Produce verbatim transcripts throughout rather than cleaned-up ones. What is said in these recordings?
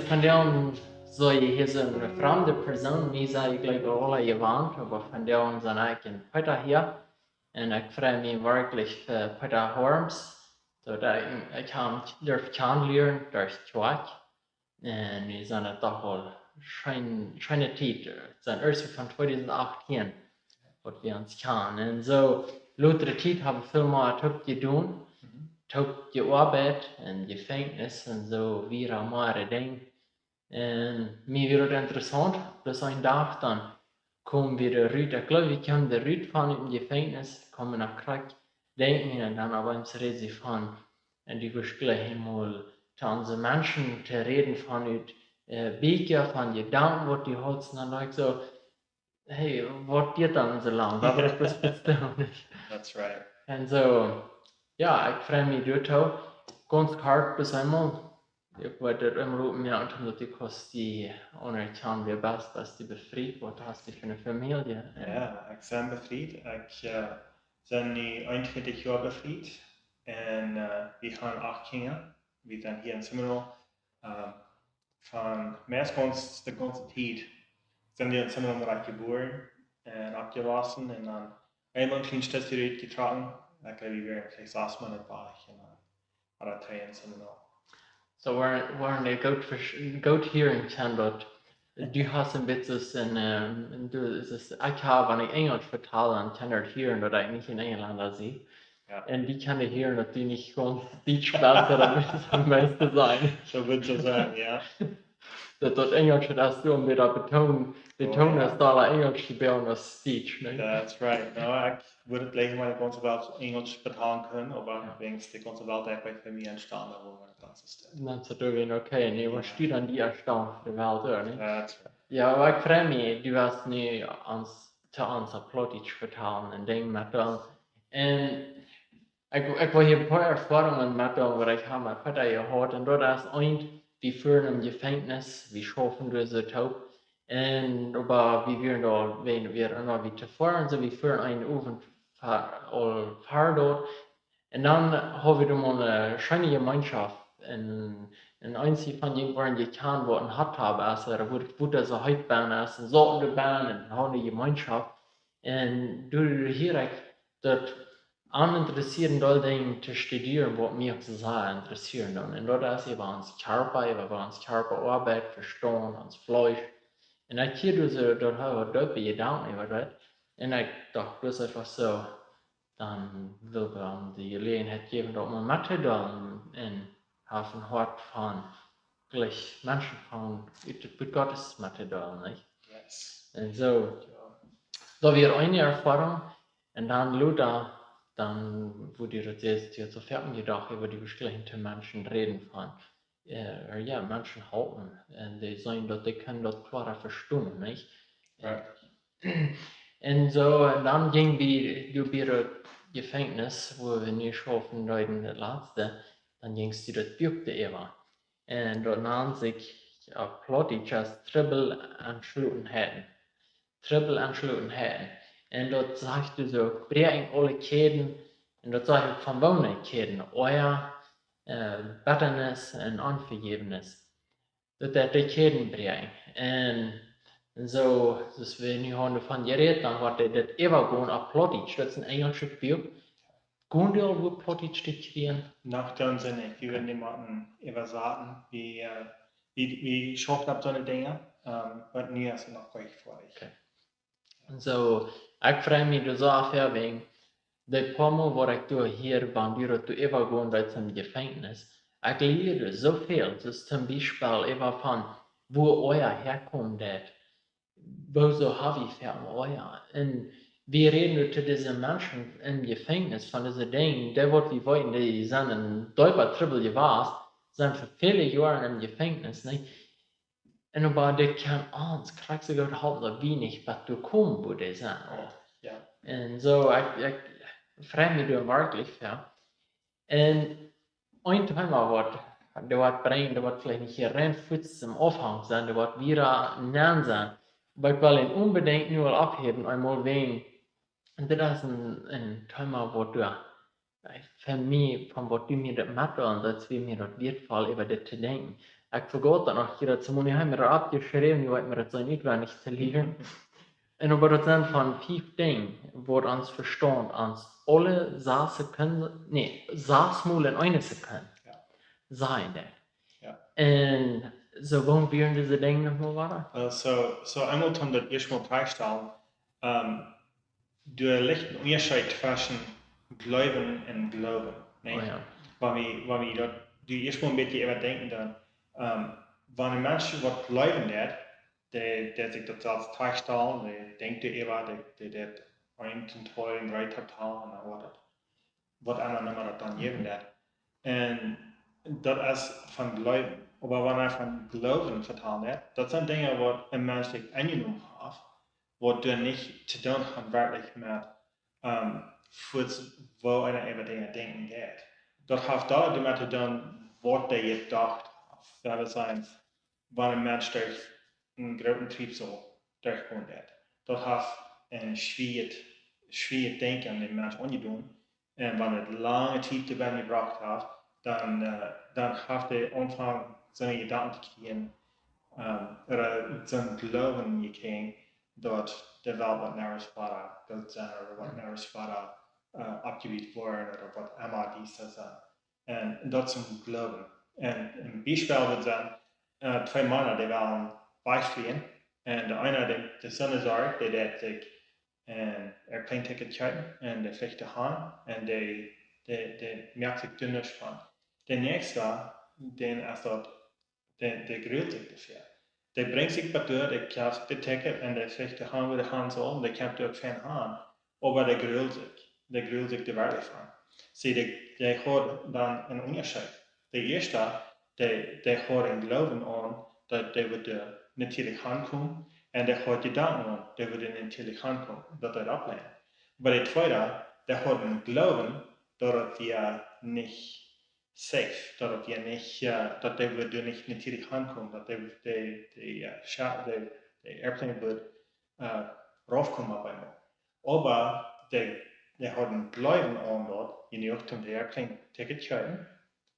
Vondoag sie ekj hia soone framde Persoon, mie sent jie, jleew ekj, aula jewant, oba vondoag sie ekj en Peeta hia. Un ekj frei mie werkjlich fa Peeta Harms, daut ekj, ekj hab am derft kjanen lieren derch Kjoakj. Un nu sent et doch aul scheene, scheene Tiet, et sent ieescht von tweedusent achtieen, waut wie ons kjanen. Un soo, lota Tiet hab wie väl mea toop jedonen, toop jeoabeit, em Jefenkjnis un soo wieda mea Dinj. Un mie wia daut interessaunt, bloos een Dach dan kjeemen wie doa rut. Ekj jleew, wie kjeemen doa rut von em Jefenkjnis, kjeemen no Kjoakj, denkjen, un dan opp eemol räd see von, un du wurscht jlikj eemol to onse Menschen to räden von ut, äh, Bieekja, von Jedanken, waut du hast. Un dan docht ekj soo, hey, waut diet dan soo lang? Waut es daut bestemt nich? That's right. Un soo, jo, ekj frei mie doatoo. Gaunz kort, bloos eemol, ekj wull daut emol oppmoakjen, daut du kaust die aunerkjanen, wäa best, best du befriet, waut hast du fa eene Famielje? Jo, ekj sie befriet. Ekj, äh, sie nu eenuntwintich Joa befriet. Un, äh, wie haben acht Kjinja. Wie sent hia en Seminole. Ähm, von meist gaunz de gaunze Tiet sent wie en Seminole jebuaren un oppjewossen un dan eemol een kjlien Stootje rutjetrocken. Dan kjrieejen wie wada veleicht sas Moonat wajch un dan wada trigj en Seminole. Soo, wie, wie haben goot ver-, goot hieren kjennen daut du hast een bät soo een, ähm, du, et es, ekj hab, wan ekj Enjlisch vetal, dan kjennen dee hieren daut ekj nich een Enjlenda sie. Jo. Un dee kjennen hieren daut du nich gaunz Dietsch best, daut es am meisten sennen. Soo wudd et soo sennen, jo. Daut, daut Enjlisch, daut es du een bät betonen, betonen, jo, es doa Enjlisch jebungen aus Dietsch, nä? That's right. No, ekj wudd jlikj miene gaunze Welt Enjlisch vetalen kjennen, oba jo, wäajen de gaunze Welt eefach fa mie entstanden, wua mien gaunzet Läwen. Dan es daut uk een okay, nä, jo, waut steit dan die entstanden fa de Welt, ooda nä? That's right. Jo, oba ekj frei mie, du woascht nu ons, to ons opp Plautdietsch vetalen un Dinj met ons. Un ekj, ekj well hia een poa Erfoarungen met, waut ekj hab met Peeta jehaut. Un daut es eent, wie wieren em Jefenkjnis, wie schaufen doa soo toop. Un, oba wie wieren doa, wie wieren noch wiet to foaren, soo wie fuaren eenen Owent ver-, aul ver doa. Un dan haud wie doa mol eene scheene Jemeenschoft. Un, un eent von dee wieren jekjant, waut een Hot Tub es, ooda wua, wua daut soo heet bennen es, un sauten doa bennen un hauden eene Jemeenschoft. Un doa hieed ekj daut an interessieren doll Dinj to studieren, waut mie uk soo sea interessieren dan. Un daut es äwa ons Kjarpa, äwa woo ons Kjarpa oabeit, Vestaunt, ons Fleesch. Un ekj hieed doa soo, daut haud waut deepe Jedanken äwa daut. Un ekj docht, daut es eefach soo, dan well wie am de Jeläajenheit jäwen, daut mau met to deelen un haben een Hoat von jlikj Menschen von ut daut Wuat Gottes met to deelen, nich? Yes. Un soo, jo, daut wia eene Erfoarunk. Un dan lota, dan wudd ekj daut seenen, daut soo väl jedocht, ekj wudd jlikj to Menschen räden von, äh, jo, Menschen halpen. Un dee sajen daut dee kjennen daut kloara vestonen, nich? Right. Un soo, un dan jinj wie doa bie daut Jefenkjnis, wua wie nu schaufen deeden, daut latste, dan jinjst du daut Buak doa äwa. Un daut nand sikj opp Plautdietsch Trubbel un Schlotenheiten. Trubbel un Schlotenheiten. Un daut sajcht doa soo, bräakjen aule Kjäden. Un daut sajcht uk von woone Kjäden. Oaja, äh, Bettanis un Onvejäwnis. Daut deit de Kjäden bräakjen. Un, un soo, soo aus wie nu haben doavon jerät, dan woat dit, dit äwagonen opp Plautdietsch. Daut es een enjelschet Buak. Kjennen dee aul waut Plautdietsch kjrieen? Noch dan sent nich. Wie woaren dee motten äwasaten. Wie, äh, wie, wie schaufen opp soone Dinja, ähm, oba nu es et noch nich foadich. Okay. Un soo, ekj frei mie doa soo väl wäajen, de poa Mol waut ekj doa hia bie daut doa äwagonen deed em Jefenkjnis. Ekj lieed soo väl, soo aus toom Biespel äwa von wua Oaja häakomen deit. Woo soo hab ekj fa Oaja. Un wie räden nu to dise Menschen em Jefenkjnis von dise Dinja, dee waut wie weeten, dee sent en deepa Trubbel jewast, sent fa väle Joaren em Jefenkjnis, nich? Un oba dit kaun ons krakjt soo goot halpen daut wie nich bat doa komen wua dee sent. Jo. Un soo, ekj, ekj frei mie doa werkjlich fa. Un een Thema waut, daut woat brinjen, daut woat veleicht nich hia rein fuaz toom Aunfank sennen, daut woat wieda nenn sennen. Oba ekj well daut onbedinjt nu aul oppheewen, eemol wäajen, un dit es een, een Thema waut doa, äh, fa mie, von waut du mie daut metdeelst, daut wia mie daut wieetvoll äwa dit to denkjen. Ekj vejät daut noch hia, daut Simone haft mie daut oppjeschräwen, nu weet mie daut soo utwendich to lieren. Un oba daut sent von fief Dinja, waut ons Vestaunt ons aule sas Sekunden, nä, sas mol en eene Sekund sajen deit. Un soo, woo wieren dise Dinja noch mol wada? Well, soo, soo eemol toom daut ieescht mol trajchtstalen, doa licht een Unjascheet tweschen jleewen un gloowen, nä? Wan wie, wan wie daut, du ieescht mol een bät äwadenkjen, dan, wan een Mensch waut jleewen deit, dee, dee sikj daut selfst trajchtstalen, dee denkjt doaräwa, dee, dee deit eent un twee un dree totalen un dan woat daut, waut emma emma daut dan jäwen deit. Un daut es von jleewen. Oba wan hee von gloowen vetalen deit, daut sent Dinja waut een Mensch sikj aunjenomen haft, waut doa nich to doonen haft werkjlich met, fuaz woo eena äwa Dinja denkjen deit. Daut haft doamet to doonen, waut dee jedocht haft. Daut es een, wan een Mensch derch een grooten Triebsal derchgonen deit. Daut haft een schwoaret, schwoaret Denkjen aun dän Mensch aunjedonen. Un wan et lange Tiet doabie jebrocht haft, dan, dan haft hee aunjefongen soone Jedanken to kjrieen, ooda soon Gloowen jekjräajen, daut de Welt woat niemols wada goot sennen ooda woat niemols wada oppjebut woaren ooda waut emma dit es. Un daut es een Gloowen. Un een Biespel wudd sennen, twee Mana, dee wellen wajchflieen. Un de eena, dee, de Sonn es oat, dee deit sikj een Airplane Ticket kjeepen un dee flicht doahan un dee, dee, dee moakt sikj doa nuscht von. De näakjsta, dän es daut, dee, dee grult sikj doafäa. Dee brinjt sikj bat doa, dee kjricht daut Ticket un dee flicht doahan, wua dee han saul, un dee kjemt doa uk fein aun. Oba dee grult sikj, dee grult sikj doa werkjlich von. See, dee, dee haud dan een Unjascheet. De ieeschta, dee, dee haud een Gloowen aun, daut dee wudd doa natieelich hankomen, un dee haud Jedanken aun, dee wudd doa natieelich hankomen, daut dee daut oppleent. Oba de tweeda, dee haud een Gloowen, daut daut wia nich safe, daut daut wia nich, daut dee wudd doa nich natieelich hankomen, daut dee, dee, dee, de Airplane wudd raufkomen opp eemol. Oba dee, dee haud een Gloowen aun daut, jenuach toom de Airplane Ticket kjeepen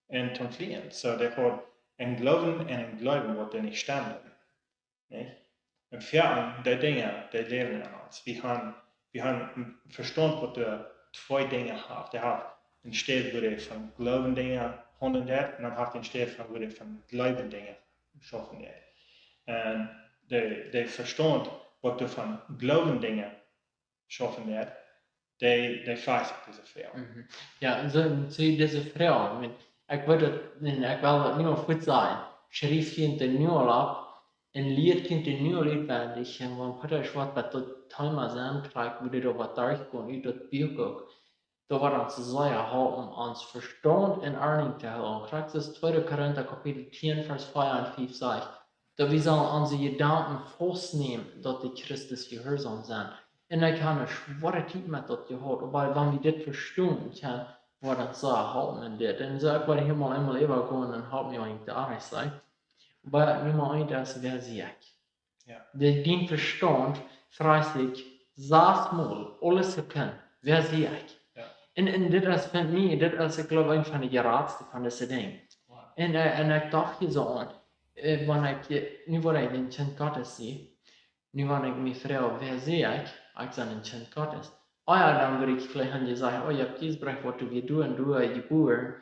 un toom flieen. Soo, dee haud een Gloowen un een Gloowen waut doa nich stemden. Nich? Un foaken, dee Dinja, dee läwen en ons. Wie han, wie han een Vestaunt waut doa twee Dinja haft. Dee haft een Städ, wua dee von Gloowen Dinja haundlen deit, un dan haft dee een Städ von, wua dee von Gloowen Dinja schaufen deit. Un de, de Vestaunt waut doa von Gloowen Dinja schaufen deit, dee, dee freit sikj dise Froag. Jo, soo, soo dise Froag, ekj weet daut, un ekj well daut nu aul fuaz sajen, schriew junt dee nu aul opp, un lieet junt dee nu aul utwendich, un wan Peter waut bie daut Thema sennen kjricht, wudd hee doa waut derchgonen, ut daut Buak uk, daut woat ons sea halpen, ons Vestaunt en Ordnunk to hoolen. Krakjt soo aus tweede Korinta Kapitel tieen, Varsch vea un fief sajcht, daut wie sellen onse Jedanken faustnämen, daut dee Christus jehuarsom sent. Un ekj hab eene schwoare Tiet met daut jehaut, oba wan wie dit vestonen kjennen, woat daut sea halpen en dit. Un soo, ekj wull hia mol eemol äwagonen un halpen junt to ehrlich sennen. Oba Numma eent es, wäa sie ekj? Jo. De, dien Vestaunt frajcht sikj sas mol aule Sekunden, wäa sie ekj? Jo. Un, un dit es fa mie, dit es, ekj gleew, eent von de jratste von dise Dinja. Wow. Un, äh, un ekj docht hia soo aun, äh, wan ekj, äh, nu woa ekj een Kjint Gottes sennen, nu wan ekj mie froag, wäa sie ekj? Ekj sie een Kjint Gottes. Oh jo, dan wudd ekj veleicht han jesajcht, oh, jie haben dise Bericht, waut du wia, du un du, äh, jebuaren.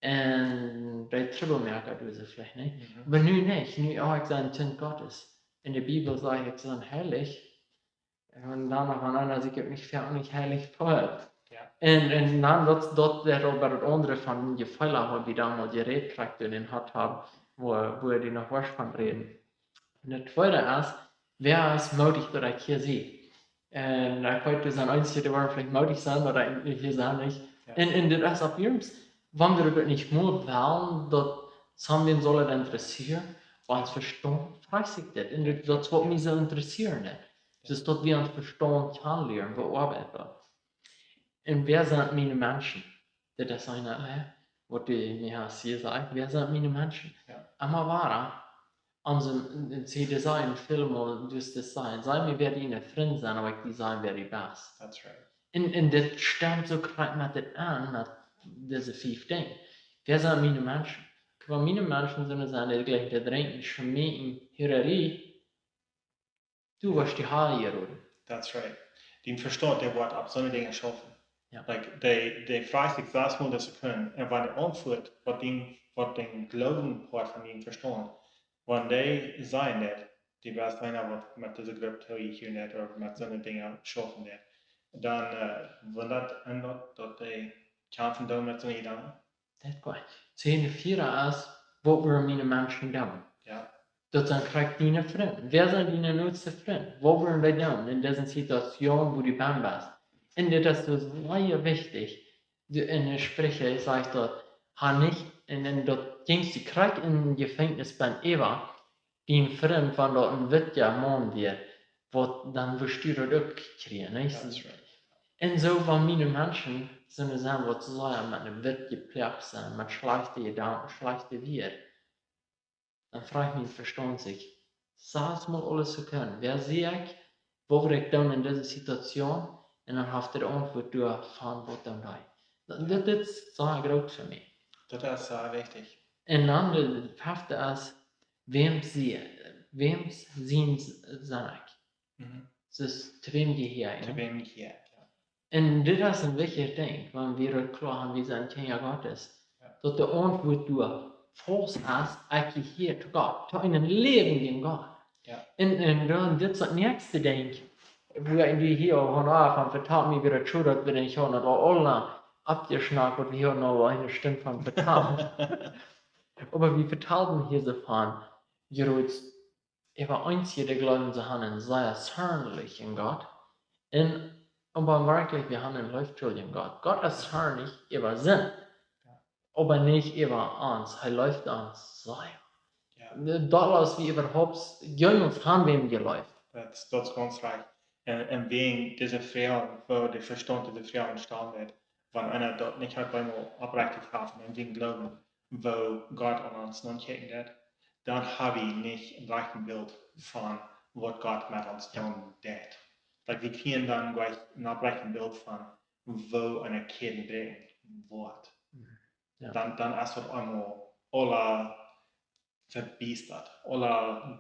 Un dee Trubbelmoaka doonen see veleicht nich. Mhm. Oba nu nich. Nu, oh, ekj sie een Kjint Gottes. En de Bibel sajcht, ekj sie heilich. Un dan noch aun eena, daut ekj mie fa nich heilich feel. Jo. Un, un dan daut, daut, daut, oba daut aundre von Jefeelen, waut wie dan mol jerät kjrieen un haud, wua, wua dee noch waut von räden. Un daut tweede es, wäa es moodich, daut ekj hia sie? Un ekj weet, doa sent eensje, dee woaren veleicht moodich sennen, oba ekj hia sie nich. Jo. Un, un dit es opp jemaunt, wan wie daut nich mol wellen, daut, wan wie daut sellen interessieren, ons Vestaunt frajcht sikj dit. Un dit, daut es waut mie soo interessieren deit. Jo. Daut wie ons Vestaunt kjanen lieren, woo oabeit daut? Un wäa sent miene Menschen? Dit es eene, äh, waut du mie hast jesajcht, wäa sent miene Menschen? Jo. Emma wada, aun sien, see, dee sajen väl mol, du woascht daut sajen, saj mie, wäa diene Frind sent, oba ekj die sajen, wäa du best. That's right. Un, un dit stemt soo krakjt met dit aun, met dise fief Dinja. Wäa sent miene Menschen? Wan miene Menschen soone sent, dee jlikjen to drinkjen, schmeekjen, Hurerie, du woascht die Hal jeroden. That's right. Dien Vestaunt, dee woat opp soone Dinja schaufen. Ja. Like, dee, dee fruach sikj sas mol daut see kunnen. Un wan dee auntwuat, waut dien, waut dän Gloowen haft von dien Vestaunt, wan dee sajen daut, dee wia eena waut met dise Grupp too hia nich, ooda met soone Dinja schaufen deed, dan, äh, wan daut endat, daut dee kjennen doonen met soone Jedanken. Daut goot. Soo, de Froag es, waut wudden miene Menschen doonen? Ja. Daut sent krakjt diene Frind. Wäa sent diene noste Frind? Waut wudden dee doonen en dise Situation, wua du best? Un dit es soo sea wichtich. De, en de Spricha sajcht daut, ha nich, un, un daut jinkj du krakjt em Jefenkjnis bie Eva, dien Frind, wan daut een witja Maun wia, waut, dan wurscht du daut uk kjrieen, nich? That's right. Un soo, wan miene Menschen soone sent, waut soo sea met een witja Plach sent, met schlajchte Jedanken, schlajchte Wieed, dan fruach mien Vestaunt sikj, sas mol aules to kunnen. Wäa sie ekj? Waut wudd ekj doonen en dise Situation? Un dan haft dee de Auntwuat doa von waut dan dee. Dit, dit es sea groot fa mie. Daut es sea wichtich. Un dan de fefte es, wäms sie, wäms sien s-, sent ekj? Mhm. Daut es, to wäm jehia ekj, To nä? wäm jehia ekj, ja. Un dit es een wichtjet Dinkj, wan wie daut kloa haben, wie sent Kjinja Gottes. Ja. Daut de Auntwuat doa faust es, ekj jehia to Gott, to eenen läwendjen Gott. Ja. Un, un dan dit es daut näakjste Dinkj, wua ekj die hia aul von, ah, von vetalt, mie wia daut soo, daut wie nich hauden daut aul lang aufjeschnackt, waut wie hia noch eene Stund von vetalen. Oba wie vetalden hia soo von, jrots, äwa eensje, dee jleewen, see haben een sea zornlichen Gott. Un, oba werkjlich, wie haben een leeftolichen Gott. Gott es zornich äwa Sind. Oba nich äwa ons. Hee leeft ons sea. Ja. Dolla aus wie äwahaupt jemols haben wäm jeleeft. Daut, daut es gaunz rajcht. Un, un wäajen dise Froag, woo de Vestaunt dise Froag stalen deed, wan eena daut nich haft bie mol oprechtich haft un dän Gloowen, woo Gott aun ons nochecken deed, dan hab wie nich een rajchtet Bilt von waut Gott met ons doonen deed. Daut wie kjrieen dan jlikj een oprechtet Bilt von woo eene Kjäden bräakjen woat. Ja. Dan, dan es daut eemol aula vebiestat, aula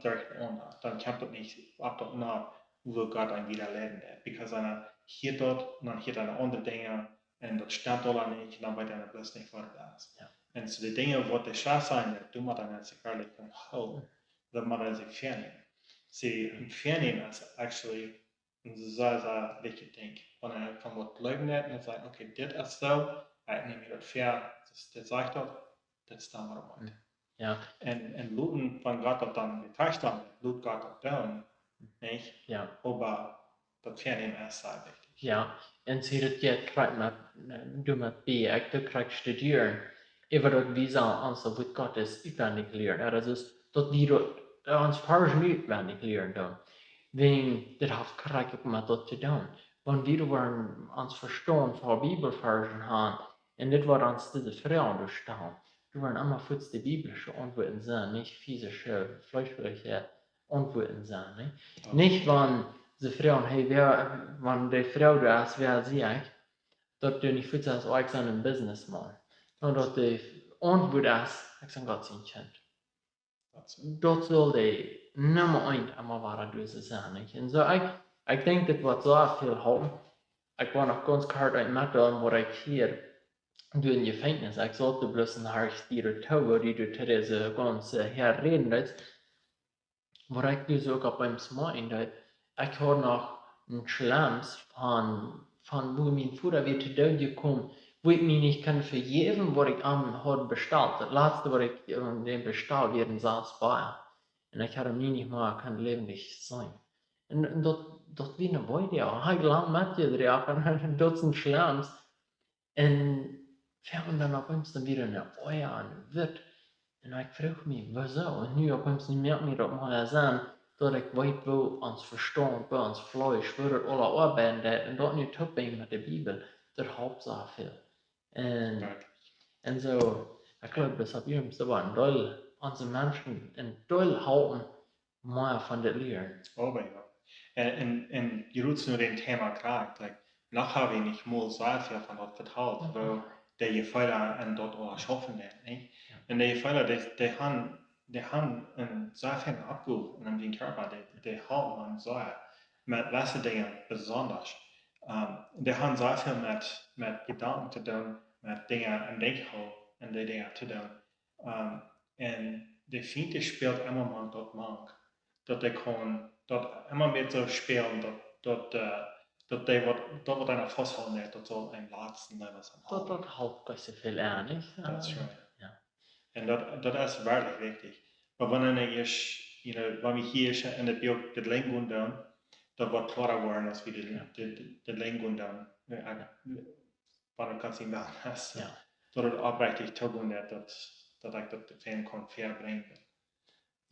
derchenaunda. Dan kjemt daut nich opp daut no, woo Gott ons wieda leiden deed. Because dan hia daut, dan hia dan aundre Dinja, un daut stemt aula nich, un dan weet eena bloos nich waut daut es. Ja. Un soo de Dinja waut de Schreft sajen, daut mott eena sikj werkjlich aunhoolen. Daut mott eena sikj väanämen. See, een Väanämen es actually een sea, sea wichtjet Dinkj. Wan eena von waut jleewen deit un sajcht, okay, dit es soo, ekj näm mie daut väa, daut, dit sajcht daut, daut es dan waut eena meent. Ja. Un, un loten von Gott daut dan bejlikjen, lot Gott daut doonen, nich? Ja. Oba daut Väanämen es sea wichtich. Ja, un see, daut jeit krakjt met, äh, doamet bie, ekj doo krakjt studieren, äwa daut wie sellen ons daut Wuat Gottes utwendich lieren. Jo, daut es, daut wie daut, äh, ons Varschen utwendich lieren doonen. Wäajen, dit haft krakjt uk met daut to doonen. Wan wie woaren ons Vestaunt voll Bibelvarschen haben, un dit woat ons dise Froag stalen, dan woaren emma fuaz de biblische Auntwuaten sennen, nich physische, fleeschliche Auntwuaten sennen, nä? Jo. Nich wan see froagen, hey, wäa, wan dee Froag doa es, wäa sie ekj, daut du nich fuaz sajchst, oh, ekj sie een Businessman. Nä, daut de Auntwuat es, ekj sie Gott sien Kjint. Daut es, Daut saul de Numma eent emma woaren doa sennen, nich? Un soo, ekj, ekj denkj, dit woat soo väl halpen. Ekj woa noch gaunz kort eent metdeelen, waut ekj hia doo em Jefenkjnis. Ekj saut doa bloos een haulf Joa too, woo du doa to dise gaunze Häa räden deetst. Waut ekj doa soo uk opp eemol meend, daut ekj haud noch een Schlems von, von woo mien Voda wia to Doot jekomen, woo ekj mie nich kunn vejäwen, waut ekj am haud bestalt. Daut latste, waut ekj, äh, däm bestald, wia een Sas Bia. Un ekj haud am nie nich mea kunnt läwendich seenen. Un, un daut, daut wia een Wee, jo. Hab ekj lang metjedroagen, un daut sent Schlems. Un wie haben dan opp eemol dan wada een Oaja aun de Wut. Un ekj fruach mie, wuarom? Un nu opp eemol nu moakt mie daut mea Senn, daut ekj weet, woo ons Vestaunt, woo ons Fleesch, woo daut aules oabeiden deit, un daut nu toop brinjen met de Bibel, daut halpt soo väl. Un, Dank. Un soo, ekj gleew, daut es opp jieda Foat een Deel, onse Menschen een Deel halpen, mea von dit lieren. Oba jo. Un, un, un jie rooten nu dän Thema krakjt, like, noch hab wie nich mol soo väl von daut vetalt, Mhm. woo de Jefeela en daut aules schaufen deit, nich? Jo. Un dee Feela, dee, dee han, dee han een sea feine Oppgow en dän Kjarpa, dee, dee han een sea met wesse Dinja besondasch. Ähm, dee han sea väl met, met Jedanken to doonen, met Dinja em Denkj hoolen un dee Dinja to doonen. Ähm, un de Fient, dee spält emma mank daut mank. Daut dee kaun, daut emma mea soo spälen, daut, daut, äh, daut dee waut, daut waut eena fausthoolen deit, daut saul een latsten Level sennen. Daut, daut halpt best väl an, nich? That's right. Ja. Un daut, daut es werkjlich wichtich. Oba wan wie hia, you know, wan wie hia en daut Buak daut Lenj gonen doonen, daut woat kloara woaren aus wie daut, daut, daut Lenj gonen doonen. Wan du kaust sien Wellen hast. Ja. Daut et oprechtich toogonen deit, daut, daut ekj daut de Fan kaun verbrinjen.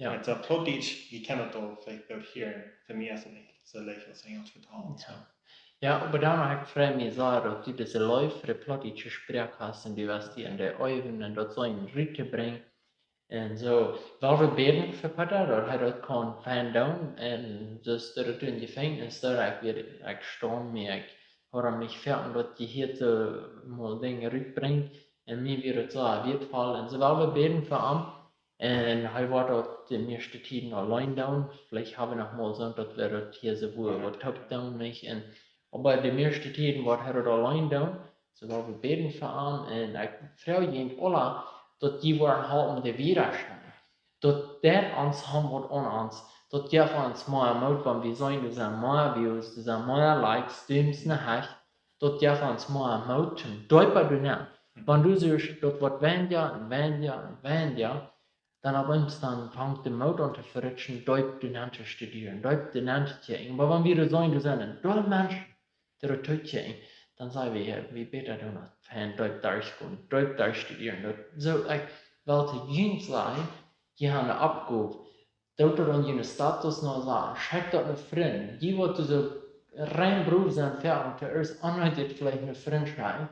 Ja. Met soo Plautdietsch, jie kjennen daut aul veleicht goot hieren, fa mie es et nich soo leicht aus Enjelsch vetalen. Ja. Ja, oba dan, ekj frei mie sea, daut du dise Leew fa de plautdietsche Sproak hast un du woascht die en de Äwen un daut soo rut to brinjen. Un soo, well wie bäden fa Peter, daut hee daut kaun fein doonen. Un soo es daut en Jefenkjnis, daut ekj wia, ekj staund mie, ekj haud am nich veloten, daut hee hia soo mol Dinja rutbrinjt. Un mie wia daut soo wieetvoll. Un soo well wie bäden fa am. Un hee woat daut de mieeschte Tieden auleen doonen. Veleicht hab wie noch mol soo, daut wie daut hia soo wua waut toop doonen, nich? Un, oba de mieeschte Tieden woat hee daut auleen doonen. Soo well wie bäden fa am. Un ekj froag junt aula, daut jie woaren halpen de wieda schaufen. Daut deit ons han waut aun ons. Daut jeft ons mea Moot, wan wie seenen, doa sent mea Views, doa sent mea Likes, Dumes, ne Hecht. Daut jeft ons mea Moot toom deepa doonen. Wan du seist, daut woat weinja un weinja un weinja, dan opp eemol dan fangt de Moot aun to verutschen, deep doonen to studieren, deep doonen to kjikjen. Oba wan wie doa seenen, doa sent doa Menschen, dee daut too kjikjen, dan saj wie, jo, wie bäta doonen daut fein deep derchgonen, deep derchstudieren. Daut, soo, ekj well to junt sajen, jie han ne Oppgow, doot daut aun june Status no sajen, schekjt daut no Frind, jie waut soo rein brow sent, fa aun to ieescht aundre dit veleicht no Frind schekjen,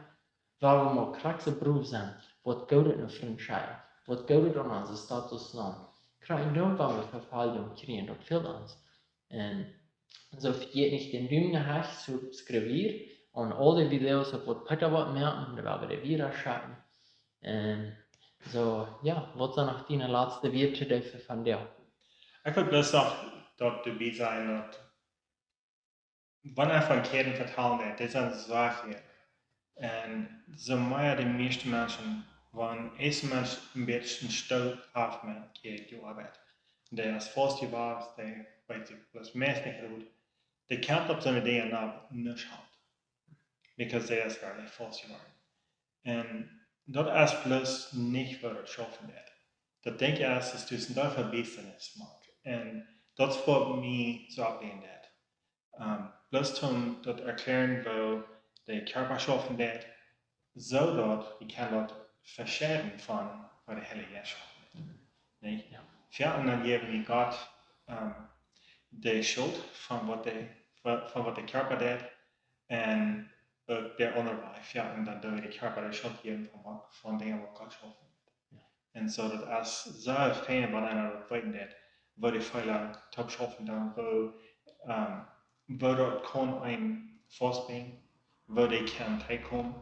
well wie mau krakjt soo brow sennen, waut Goodet no Frind schekjen, waut Goodet aun onse Status no. Krakjt dan, wan wie Vefoljunk kjrieen, daut fält ons. Un soo vejät nich dän Dum, ne Hecht, subscribieren aun aul de Videos, opp waut Peter woat moaken, dan woa wie dee wieda schekjen. Un soo, jo, waut sent noch diene latste Wieed to dee fa vondoag? Ekj well bloos noch daut doabie sajen, daut wan eena von Kjäden vetalen deit, dee sent soo väl. Un soo mea de mieeschte Menschen, wan een Mensch een bät stoot haft met Kjäd jeoabeit, dee es faust jewast, dee weet sikj bloos meist nich rut, dee kjemt opp soone Dinja no nuscht halt. Because dee es werkjlich faust jeworden. Un daut es bloos nich waut daut schaufen deit. Daut denkj ekj es, es dus een Deel von Finsternis moakt. Un daut es waut mie soo oppjäwen deit. Ähm, bloos toom daut erkjlären, woo de Kjarpa schaufen deit, soo daut wie kjennen daut veschieden von woo de Heilje Jeist schaufen deit. Nich? Jo. Jo, un dan jäwen wie Gott, ähm, de Schult von waut de, von, von waut de Kjarpa deit, un uk de aundre Wajch, jo, un dan doo wie de Kjarpa de Schult jäwen von waut, von Dinja waut Gott schaufen deit. Jo. Un soo daut es soo fein, wan eena daut weeten deit, woo de Feela toop schaufen doonen, woo, ähm, woo daut kaun een faustbinjen, woo dee kjennen trigj komen,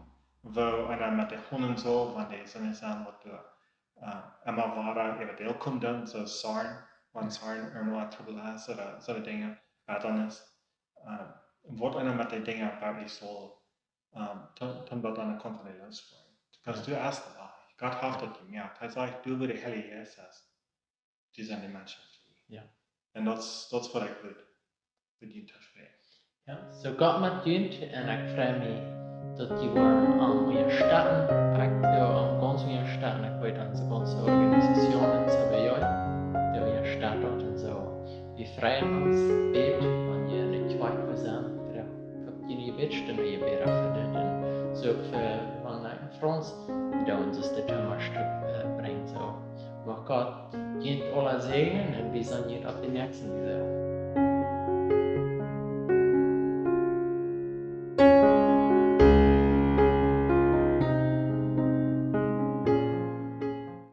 woo eena met de Haunt saul, wan dee sent waut doa, äh, emma wada äwa dee komen doonen, soo Zorn, wan Zorn irjentwua Trubbel es, ooda soone Dinja, Bedrängnis, äh, waut eena met dee Dinja werkjlich saul, ähm, toom, toom daut aun de Kant von de Loos brinjen. Because Jo. Du hast de Wajch. Gott haft daut jemoakt. Hee sajcht, du, woo de Heilje Jeist es, dee sent de Menschen frie. Jo. Un daut es, daut es waut ekj well, well die daut sajen. Jo, soo Gott met junt, un ekj frei mie daut jie woaren am unjastetten. Ekj doo am gaunz unjastetten, ekj weet aun de gaunze Organisation en Sibirien, dee unjastett daut un soo. Wie freien ons, bät, wan jie en de Kjoakj sent, veleicht habt jie ne Bädstund, jie bäden fa dit un soo, fa wan ekj en Frauns doo, daut es de Thema Stekj, äh, brinjen, soo. Mucht Gott junt aula säajnen un wie seenen junt opp de näakjste Video.